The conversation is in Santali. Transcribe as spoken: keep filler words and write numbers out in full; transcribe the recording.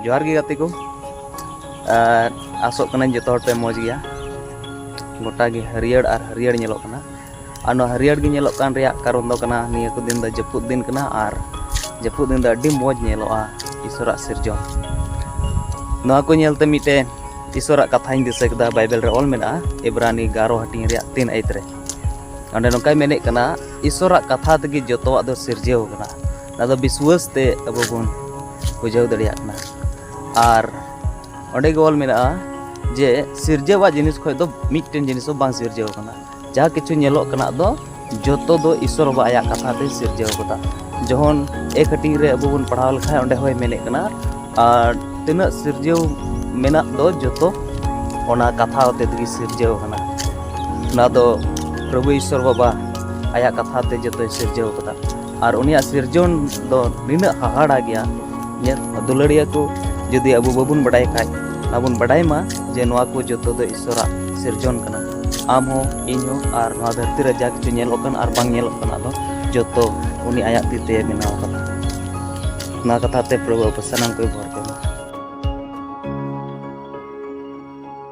ᱡᱚᱦᱟᱨ ᱜᱮ ᱜᱟᱛᱮ ᱠᱚ, ᱟᱨ ᱟᱥᱚᱜ ᱠᱟᱹᱱᱟᱹᱧ ᱡᱚᱛᱚ ᱦᱚᱲ ᱯᱮ ᱢᱚᱡᱽ ᱜᱮᱭᱟ᱾ ᱜᱚᱴᱟ ᱜᱮ ᱦᱟᱹᱨᱭᱟᱹᱲ ᱟᱨ ᱦᱟᱹᱨᱭᱟᱹᱲ ᱧᱮᱞᱚᱜ ᱠᱟᱱᱟ, ᱟᱨ ᱱᱚᱣᱟ ᱦᱟᱹᱨᱭᱟᱹᱲ ᱜᱮ ᱧᱮᱞᱚᱜ ᱠᱟᱱ ᱨᱮᱭᱟᱜ ᱠᱟᱨᱚᱱ ᱫᱚ ᱠᱟᱱᱟ, ᱱᱤᱭᱟᱹ ᱠᱚ ᱫᱤᱱ ᱫᱚ ᱡᱟᱹᱯᱩᱫ ᱫᱤᱱ ᱠᱟᱱᱟ, ᱟᱨ ᱡᱟᱹᱯᱩᱫ ᱫᱤᱱ ᱫᱚ ᱟᱹᱰᱤ ᱢᱚᱡᱽ ᱧᱮᱞᱚᱜᱼᱟ ᱤᱥᱚᱨᱟᱜ ᱥᱤᱨᱡᱚᱱ᱾ ᱱᱚᱣᱟ ᱠᱚ ᱧᱮᱞᱛᱮ ᱢᱤᱫᱴᱮᱱ ᱤᱥᱚᱨᱟᱜ ᱠᱟᱛᱷᱟᱧ ᱫᱤᱥᱟᱹ ᱠᱮᱫᱟ, ᱵᱟᱭᱵᱮᱞ ᱨᱮ ᱚᱞ ᱢᱮᱱᱟᱜᱼᱟ, ᱤᱵᱨᱟᱱᱤ ᱜᱟᱨᱚ ᱦᱟᱹᱴᱤᱧ ᱨᱮᱭᱟᱜ ᱛᱤᱱ ᱟᱹᱭᱟᱹᱛ ᱨᱮ᱾ ᱚᱸᱰᱮ ᱱᱚᱝᱠᱟᱭ ᱢᱮᱱᱮᱫ ᱠᱟᱱᱟ, ᱤᱥᱚᱨᱟᱜ ᱠᱟᱛᱷᱟ ᱛᱮᱜᱮ ᱡᱚᱛᱚᱣᱟᱜ ᱫᱚ ᱥᱤᱨᱡᱟᱹᱣ ᱠᱟᱱᱟ᱾ ᱚᱱᱟ ᱫᱚ ᱵᱤᱥᱣᱟᱹᱥ ᱛᱮ ᱟᱵᱚ ᱵᱚᱱ ᱵᱩᱡᱷᱟᱹᱣ ᱫᱟᱲᱮᱭᱟᱜ ᱠᱟᱱᱟ᱾ ᱟᱨ ᱚᱸᱰᱮ ᱜᱮ ᱚᱞ ᱢᱮᱱᱟᱜᱼᱟ ᱡᱮ ᱥᱤᱨᱡᱟᱹᱣᱟᱜ ᱡᱤᱱᱤᱥ ᱠᱷᱚᱱ ᱫᱚ ᱢᱤᱫᱴᱮᱱ ᱡᱤᱱᱤᱥ ᱦᱚᱸ ᱵᱟᱝ ᱥᱤᱨᱡᱟᱹᱣ ᱠᱟᱱᱟ᱾ ᱡᱟᱦᱟᱸ ᱠᱤᱪᱷᱩ ᱧᱮᱞᱚᱜ ᱠᱟᱱᱟ ᱫᱚ ᱡᱚᱛᱚ ᱫᱚ ᱤᱥᱚᱨ ᱵᱟᱵᱟ ᱟᱭᱟᱜ ᱠᱟᱛᱷᱟ ᱛᱮ ᱥᱤᱨᱡᱟᱹᱣ ᱠᱟᱫᱟ᱾ ᱡᱚᱠᱷᱚᱱ ᱮᱠ ᱦᱟᱹᱴᱤᱧ ᱨᱮ ᱟᱵᱚ ᱵᱚᱱ ᱯᱟᱲᱦᱟᱣ ᱞᱮᱠᱷᱟᱱ, ᱚᱸᱰᱮ ᱦᱚᱸᱭ ᱢᱮᱱᱮᱫ ᱠᱟᱱᱟ, ᱟᱨ ᱛᱤᱱᱟᱹᱜ ᱥᱤᱨᱡᱟᱹᱣ ᱢᱮᱱᱟᱜ ᱫᱚ ᱡᱚᱛᱚ ᱚᱱᱟ ᱠᱟᱛᱷᱟ ᱦᱚᱛᱮ ᱛᱮᱜᱮ ᱥᱤᱨᱡᱟᱹᱣ ᱠᱟᱱᱟ᱾ ᱚᱱᱟ ᱫᱚ ᱯᱨᱚᱵᱷᱩ ᱤᱥᱚᱨ ᱵᱟᱵᱟ ᱟᱭᱟᱜ ᱠᱟᱛᱷᱟ ᱛᱮ ᱡᱚᱛᱚᱭ ᱥᱤᱨᱡᱟᱹᱣ ᱠᱟᱫᱟ᱾ ᱟᱨ ᱩᱱᱤᱭᱟᱜ ᱥᱤᱨᱡᱚᱱ ᱫᱚ ᱱᱤᱱᱟᱹᱜ ᱦᱟᱦᱟᱲᱟ ᱜᱮᱭᱟ᱾ ᱧᱮᱞ, ᱫᱩᱞᱟᱹᱲᱤᱭᱟᱹ ᱠᱚ, ᱡᱩᱫᱤ ᱟᱵᱚ ᱵᱟᱵᱚᱱ ᱵᱟᱰᱟᱭ ᱠᱷᱟᱡ, ᱚᱱᱟ ᱵᱚᱱ ᱵᱟᱰᱟᱭ ᱢᱟ ᱡᱮ ᱱᱚᱣᱟ ᱠᱚ ᱡᱚᱛᱚ ᱫᱚ ᱤᱥᱚᱨᱟᱜ ᱥᱤᱨᱡᱚᱱ ᱠᱟᱱᱟ᱾ ᱟᱢ ᱦᱚᱸ, ᱤᱧ ᱦᱚᱸ, ᱟᱨ ᱱᱚᱣᱟ ᱫᱷᱟᱹᱨᱛᱤ ᱨᱮ ᱡᱟ ᱠᱤᱪᱷᱩ ᱧᱮᱞᱚᱜ ᱠᱟᱱ ᱟᱨ ᱵᱟᱝ ᱧᱮᱞᱚᱜ ᱠᱟᱱᱟ ᱫᱚ ᱡᱚᱛᱚ ᱩᱱᱤ ᱟᱭᱟᱜ ᱛᱤ ᱛᱮ ᱵᱮᱱᱟᱣ ᱠᱟᱫᱟ᱾ ᱱᱚᱣᱟ ᱠᱟᱛᱷᱟ ᱛᱮ ᱯᱨᱚᱵᱷᱩ ᱟᱵᱚ ᱥᱟᱱᱟᱢ ᱠᱚᱭ ᱵᱷᱚᱨ ᱠᱚᱢᱟ᱾